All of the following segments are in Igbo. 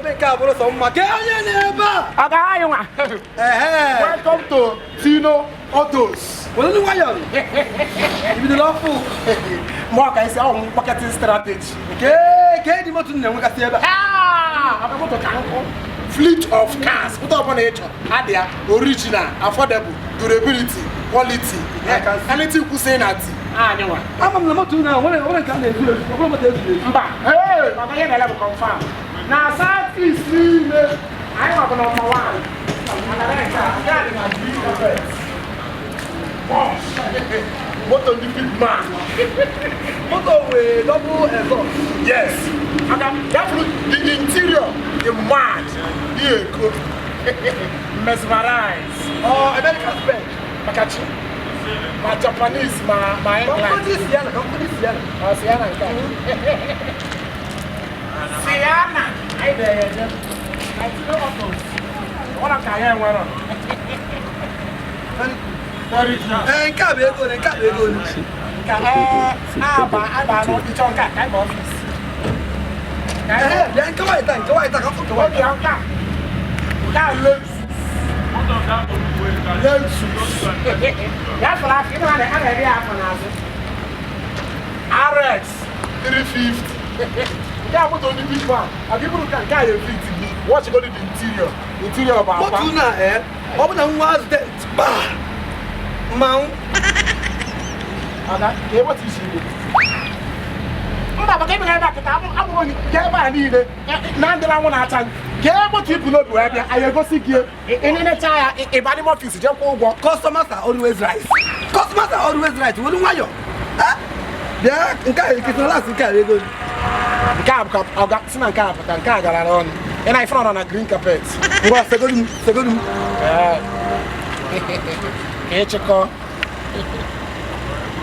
Ebe nke a bụrụ sọ mma ka onye na-ebe a. Ọ ga-ayị nwa. Ehe. Welcome to Tino Autos. Were ndị nwayọọ. Ibidoro ọfụ. Mgbe ọ ka esi ahụ marketing strategy. Nke ka eji moto na-enwegasị ebe a. Ah, ọ moto ka nkụ. Fleet of cars. Moto ọbụla ị chọrọ. Adị ya original, affordable, durability, quality. I can see. Anything kwụsị na ti. Anyị nwa. Ama m na moto na nwere nke a na-ezu ezu, ọ bụrụ moto ezuru ezu. Mba, ee, maka ihe na-ele bụ confirm. Na South East niile, anyị nwa bụ nọmba 1. Mana na nke a dị na green carpet. Porsche. Moto ndị big man. Moto wee double exhaust. Yes. Aga, that the interior, the mad, the eko. Mesmerize. Ọ American spec. Maka chi. Ma Japanese, ma England. Ka Sienna, ka nkụdị Sienna. Ọ Sienna nke a. Sienna. Anyị na-enye enye. Anyị tinye autos. Ọ na nke anyị enwero. Very good. Ee, nke a bụ ego ole, nke a bụ ego ole. Nke a, aba aba n'ịchọ nke a, ka anyị ba ọfịs. Ka anyị Ehe, bịa nke nwaanyị taa, nke nwaanyị taa, ka nkụ nke nwaanyị Oge taa. nke a. Nke a Lexus. Lexus. Ya fọrọ afọ, ị na a na-ere ya afọ n'azụ. RX 350. Nke a moto ndị big man. Aga iburu ka nke a ya efit gị. Watch go the interior. Interior bụ akwa. Moto na ee, ọ bụ na nwa azụ gbaa mmanwụ. Ada, ka ebe isi igbo. Mba, maka ebe ebe a kịta abụrụ onye ga ebe a niile na ndị anwụ na-acha ka ebe moto ibu n'obi wee bịa anyị egosi gị ịnenecha ya ịba n'ime ọfịs jee kwụọ ụgwọ. Customers are always right. Customers are always right. Were nwayọọ. Ah, bịa nke a ekete last nke a ego ole. Nke a bụ ka ọ ga si na nke a pụta nke a gara n'ọnụ. Ị na ifere nọ na green carpet. Ngwa segodu m, segodu m. Ee. Ka ịchịkọ.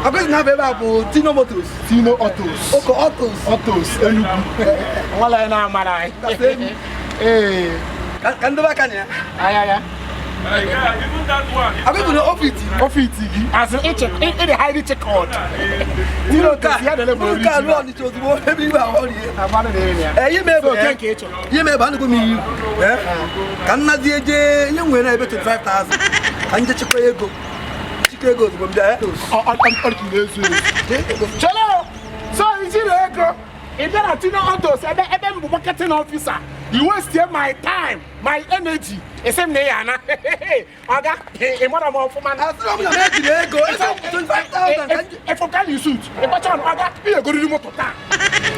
Akwesị na ebe a bụ Tino Motors. Tino Autos. Oko Autos. Autos Enugu. Nwala ya na-amara anyị. Gasị elu. Ee. Ka ndebe aka na ya. Aya ya. Akwesị na ofiti. Ọfịs gị. As in ịdị highly checkered. Tino Autos ya na-ele bụ Buru nke a ruo original. Ọnịcha ozugbo ebe iwe ahụ rie. Agbalị na-ere ya. Ee, ihe mee So, bụ nke nke ị chọrọ. ihe mee bụ anụgo m iyi. Ee, ka nnazi eje ihe nwere na ebe 25,000 ka nje chịkọ ego. Chịkọ ego ozugbo m bịa. Ọ na-ezu ezu. Chere o. So ijiri ego ị bịa na Tino Autos ebe ebe m bụ marketing officer. You waste my time, my energy. Ị sị m na ị ya ana. Ọga, ị mara m ọfụma na. Asịrị m na m ejiri ego ego 25,000 ka nje. Efo ka yi suit. Ịkpacha ọnụ ọga, ị egoriri moto taa.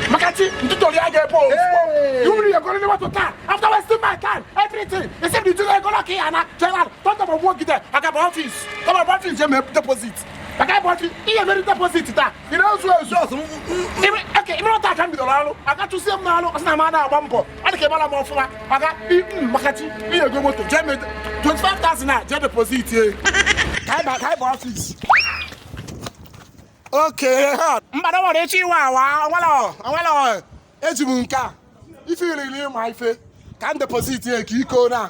Maka chi, ntụtụrụ ya ga-ebe ozugbo. Hey! You will egoriri moto taa. After wasting my time, everything. Ị sị m na ijiri ego na ka ị ya ana. Chere tọntọ m gbuo gide. Aga m ọfịs. Tọmọ m ọfịs jee mee deposit. Maka ebe ọfịs, ị ga-emeri deposit taa. Ị na-ezu ezu. Jos Ime ọta ka m bidoro ọrụ aga chụsie m n'ọrụ ọ sị na m ada agba mbọ ọ dị ka ịmara m ọfụma aga maka chi ihe ego moto jee mee 25,000 a jee deposit ye ka anyị ba ọfịs. Oke mba na nwere echi iwe awa onwere onwere eji m nke a ife iriri ịma ife ka m deposit ye ka iko na.